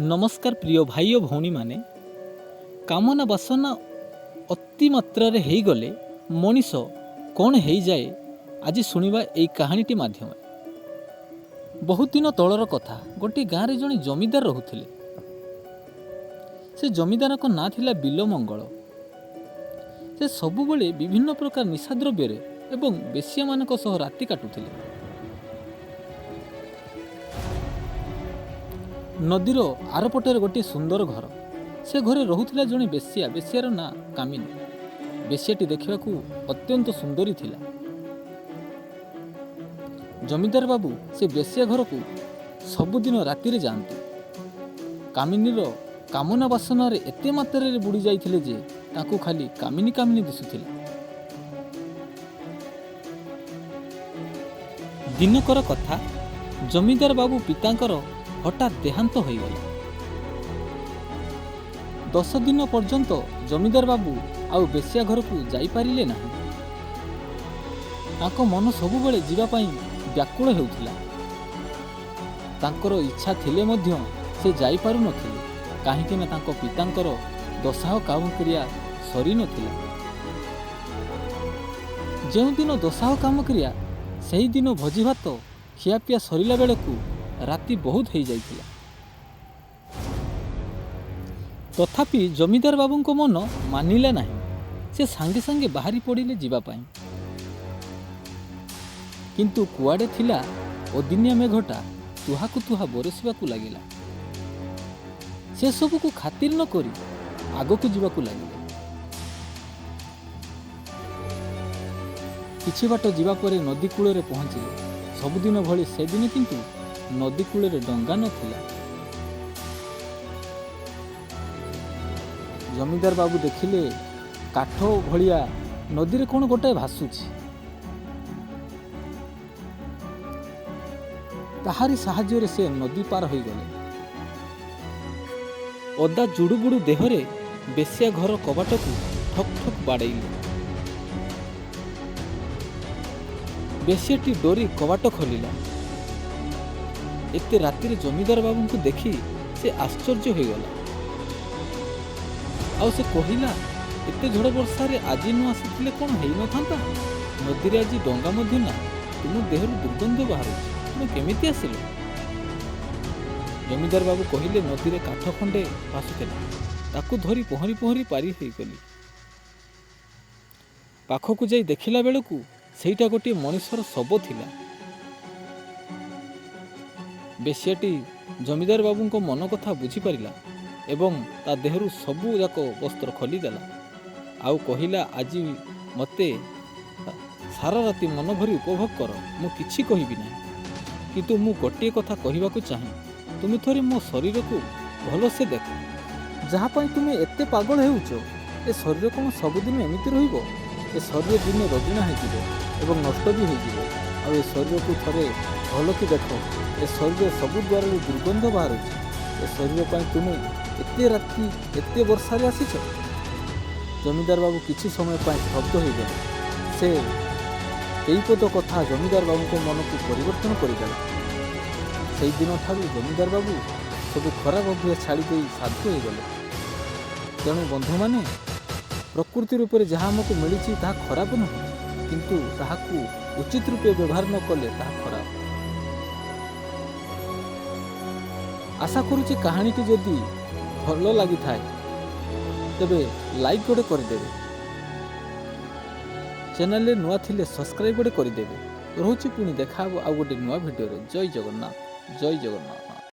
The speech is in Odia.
ନମସ୍କାର ପ୍ରିୟ ଭାଇ ଓ ଭଉଣୀମାନେ। କାମନା ବାସନା ଅତି ମାତ୍ରାରେ ହେଇଗଲେ ମଣିଷ କ'ଣ ହେଇଯାଏ, ଆଜି ଶୁଣିବା ଏଇ କାହାଣୀଟି ମାଧ୍ୟମରେ। ବହୁତ ଦିନ ତଳର କଥା, ଗୋଟିଏ ଗାଁରେ ଜଣେ ଜମିଦାର ରହୁଥିଲେ। ସେ ଜମିଦାରଙ୍କ ନାଁ ଥିଲା ବିଲମଙ୍ଗଳ। ସେ ସବୁବେଳେ ବିଭିନ୍ନ ପ୍ରକାର ନିଶାଦ୍ରବ୍ୟରେ ଏବଂ ବେଶ୍ୟାମାନଙ୍କ ସହ ରାତି କାଟୁଥିଲେ। ନଦୀର ଆରପଟରେ ଗୋଟିଏ ସୁନ୍ଦର ଘର। ସେ ଘରେ ରହୁଥିଲା ଜଣେ ବେଶ୍ୟା। ବେଶ୍ୟାର ନାଁ କାମିନୀ। ବେଶ୍ୟାଟି ଦେଖିବାକୁ ଅତ୍ୟନ୍ତ ସୁନ୍ଦରୀ ଥିଲା। ଜମିଦାର ବାବୁ ସେ ବେଶ୍ୟା ଘରକୁ ସବୁଦିନ ରାତିରେ ଯାଆନ୍ତି। କାମିନୀର କାମନା ବାସନାରେ ଏତେ ମାତ୍ରାରେ ବୁଡ଼ି ଯାଇଥିଲେ ଯେ ତାଙ୍କୁ ଖାଲି କାମିନୀ କାମିନୀ ଦିଶୁଥିଲା। ଦିନକର କଥା, ଜମିଦାର ବାବୁ ପିତାଙ୍କର ହଠାତ୍ ଦେହାନ୍ତ ହୋଇଗଲା। 10 ଦିନ ପର୍ଯ୍ୟନ୍ତ ଜମିଦାର ବାବୁ ଆଉ ବେଶ୍ୟା ଘରକୁ ଯାଇପାରିଲେ ନାହିଁ। ତାଙ୍କ ମନ ସବୁବେଳେ ଯିବା ପାଇଁ ବ୍ୟାକୁଳ ହେଉଥିଲା। ତାଙ୍କର ଇଚ୍ଛା ଥିଲେ ମଧ୍ୟ ସେ ଯାଇପାରୁନଥିଲେ, କାହିଁକି ନା ତାଙ୍କ ପିତାଙ୍କର ଦଶାହ କାମକ୍ରିୟା ସରିନଥିଲା। ଯେଉଁଦିନ ଦଶାହ କାମକ୍ରିୟା, ସେହିଦିନ ଭୋଜିଭାତ ଖିଆପିଆ ସରିଲା ବେଳକୁ ରାତି ବହୁତ ହେଇଯାଇଥିଲା। ତଥାପି ଜମିଦାର ବାବୁଙ୍କ ମନ ମାନିଲା ନାହିଁ। ସେ ସାଙ୍ଗେ ସାଙ୍ଗେ ବାହାରି ପଡ଼ିଲେ ଯିବା ପାଇଁ। କିନ୍ତୁ କୁଆଡ଼େ ଥିଲା, ଅଦିନିଆ ମେଘଟା ତୁହାକୁ ତୁହା ବରଷିବାକୁ ଲାଗିଲା। ସେସବୁକୁ ଖାତିର ନ କରି ଆଗକୁ ଯିବାକୁ ଲାଗିଲେ। କିଛି ବାଟ ଯିବା ପରେ ନଦୀ କୂଳରେ ପହଞ୍ଚିଲେ। ସବୁଦିନ ଭଳି ସେଦିନ କିନ୍ତୁ ନଦୀ କୂଳରେ ଡଙ୍ଗା ନଥିଲା। ଜମିଦାର ବାବୁ ଦେଖିଲେ, କାଠ ଭଳିଆ ନଦୀରେ କ'ଣ ଗୋଟାଏ ଭାସୁଛି। ତାହାରି ସାହାଯ୍ୟରେ ସେ ନଦୀ ପାର ହୋଇଗଲେ। ଓଦା ଜୁଡ଼ୁବୁଡ଼ୁ ଦେହରେ ବେଶ୍ୟା ଘର କବାଟକୁ ଠକ୍ ଠକ୍ ବାଡ଼େଇଲେ। ବେଶ୍ୟାଟି ଡରି କବାଟ ଖୋଲିଲା। ଏତେ ରାତିରେ ଜମିଦାର ବାବୁଙ୍କୁ ଦେଖି ସେ ଆଶ୍ଚର୍ଯ୍ୟ ହୋଇଗଲା। ଆଉ ସେ କହିଲା, "ଏତେ ଝଡ଼ ବର୍ଷାରେ ଆଜି ନ ଆସିଥିଲେ କ'ଣ ହେଇନଥାନ୍ତା? ନଦୀରେ ଆଜି ଡଙ୍ଗା ମଧ୍ୟ ନାହିଁ। ତୁମ ଦେହରୁ ଦୁର୍ଗନ୍ଧ ବାହାରୁଛି। ତୁମେ କେମିତି ଆସିଲ?" ଜମିଦାର ବାବୁ କହିଲେ, "ନଦୀରେ କାଠ ଖଣ୍ଡେ ଭାସୁଥିଲା। ତାକୁ ଧରି ପହଁରି ପହଁରି ପାରି ହୋଇଗଲି। ପାଖକୁ ଯାଇ ଦେଖିଲା ବେଳକୁ ସେଇଟା ଗୋଟିଏ ମଣିଷର ଶବ ଥିଲା।" ବେଶ୍ୟାଟି ଜମିଦାର ବାବୁଙ୍କ ମନ କଥା ବୁଝିପାରିଲା ଏବଂ ତା ଦେହରୁ ସବୁ ଯାକ ବସ୍ତ୍ର ଖୋଲିଦେଲା ଆଉ କହିଲା, "ଆଜି ମୋତେ ସାରା ରାତି ମନ ଭରି ଉପଭୋଗ କର। ମୁଁ କିଛି କହିବି ନାହିଁ। କିନ୍ତୁ ମୁଁ ଗୋଟିଏ କଥା କହିବାକୁ ଚାହେଁ। ତୁମେ ଥରେ ମୋ ଶରୀରକୁ ଭଲସେ ଦେଖ। ଯାହା ପାଇଁ ତୁମେ ଏତେ ପାଗଳ ହେଉଛ, ଏ ଶରୀର କ'ଣ ସବୁଦିନ ଏମିତି ରହିବ? ଏ ଶରୀର ଦିନେ ରୋଗିଣା ହେଇଯିବ ଏବଂ ନଷ୍ଟ ବି ହେଇଯିବ। ଆଉ ଏ ଶରୀରକୁ ଥରେ ଭଲକି ଦେଖ। ଏ ଶରୀର ସବୁ ଦ୍ୱାରରୁ ଦୁର୍ଗନ୍ଧ ବାହାରୁଛି। ଏ ଶରୀର ପାଇଁ ତୁମେ ଏତେ ରାତି, ଏତେ ବର୍ଷାରେ ଆସିଛ?" ଜମିଦାର ବାବୁ କିଛି ସମୟ ପାଇଁ ସ୍ତବ୍ଧ ହୋଇଗଲେ। ସେ କେଇପଦ କଥା ଜମିଦାର ବାବୁଙ୍କ ମନକୁ ପରିବର୍ତ୍ତନ କରିଦେଲା। ସେଇଦିନଠାରୁ ଜମିଦାର ବାବୁ ସବୁ ଖରାପ ଅଭ୍ୟାସ ଛାଡ଼ି ଦେଇ ସାଧୁ ହୋଇଗଲେ। ତେଣୁ ବନ୍ଧୁମାନେ, ପ୍ରକୃତି ରୂପରେ ଯାହା ଆମକୁ ମିଳିଛି ତାହା ଖରାପ ନୁହେଁ, କିନ୍ତୁ ତାହାକୁ ଉଚିତ ରୂପେ ବ୍ୟବହାର ନ କଲେ ତାହା ଖରାପ। ଆଶା କରୁଛି, କାହାଣୀଟି ଯଦି ଭଲ ଲାଗିଥାଏ ତେବେ ଲାଇକ୍ ଗୋଟେ କରିଦେବେ। ଚ୍ୟାନେଲରେ ନୂଆ ଥିଲେ ସବସ୍କ୍ରାଇବ୍ ଗୋଟେ କରିଦେବେ। ରହୁଛି, ପୁଣି ଦେଖା ହେବ ଆଉ ଗୋଟେ ନୂଆ ଭିଡ଼ିଓରେ। ଜୟ ଜଗନ୍ନାଥ, ଜୟ ଜଗନ୍ନାଥ।